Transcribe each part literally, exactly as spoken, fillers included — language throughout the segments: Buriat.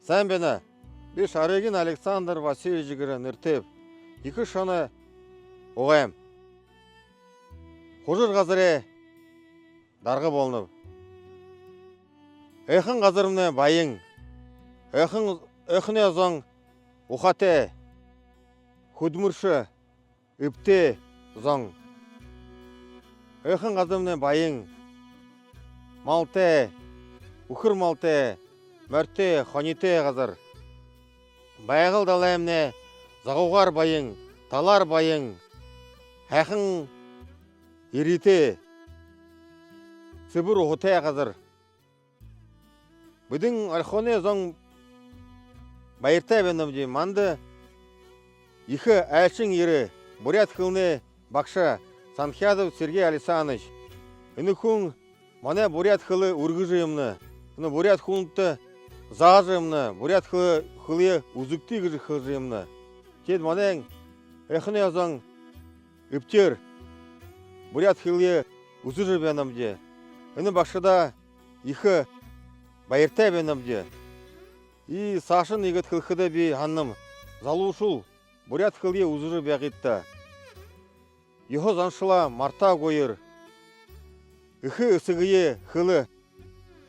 Сайн байна. Би Шарыгин Александр Васильевич гэжэ нэрэтэйб. Ехэ шоно угайм. Хужар газарай дарга болоноб. Ойхон газармнай баян. Ойхон, ойхоной зон ухаатай, хүдэлмэришэ, эбтэй зон. Ойхон газармнай баян, малтай, үхэр малтай, моритой, хонитой газар. Байгал далаймнай загуугаар баян, талаар баян, һайхан эрьетэй, сэбэр уһатай газар. Бидэ Ольхоной зон баяртай байнабди. Манда ехэ айлшан ерээ, буряад хэлэнэй багша Санхядов Сергей Александрович. Энэ хүн манай буряад хэлэ үргэжэ ябана. Энэ буряад хүндэ заажа ябана. Буряад хэлэ, хэлэеэ үзэгты гэжэ хэлэжэ ябана. Тиигээд манай ойхоной зон эбтэйгээр буряад хэлэеэ үзэжэ байнабди. Энэ багшадаа ехэ баяртай байнабди. И саашань иигээд хэлэхэдээ би һананам: залуушуул, буряад хэлэеэ үзэжэ байгты даа. Ёһо заншалаа мартаагүйгөөр, эхэ эсэгэеэ хэлэ,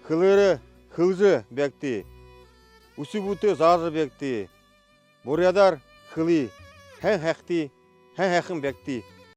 хэлээрээ хэлэжэ байгты. Үхибүүдтээ заажа байгты. Буряадаар хэлэе, һайн һайхатай, һайн һайхан байгты.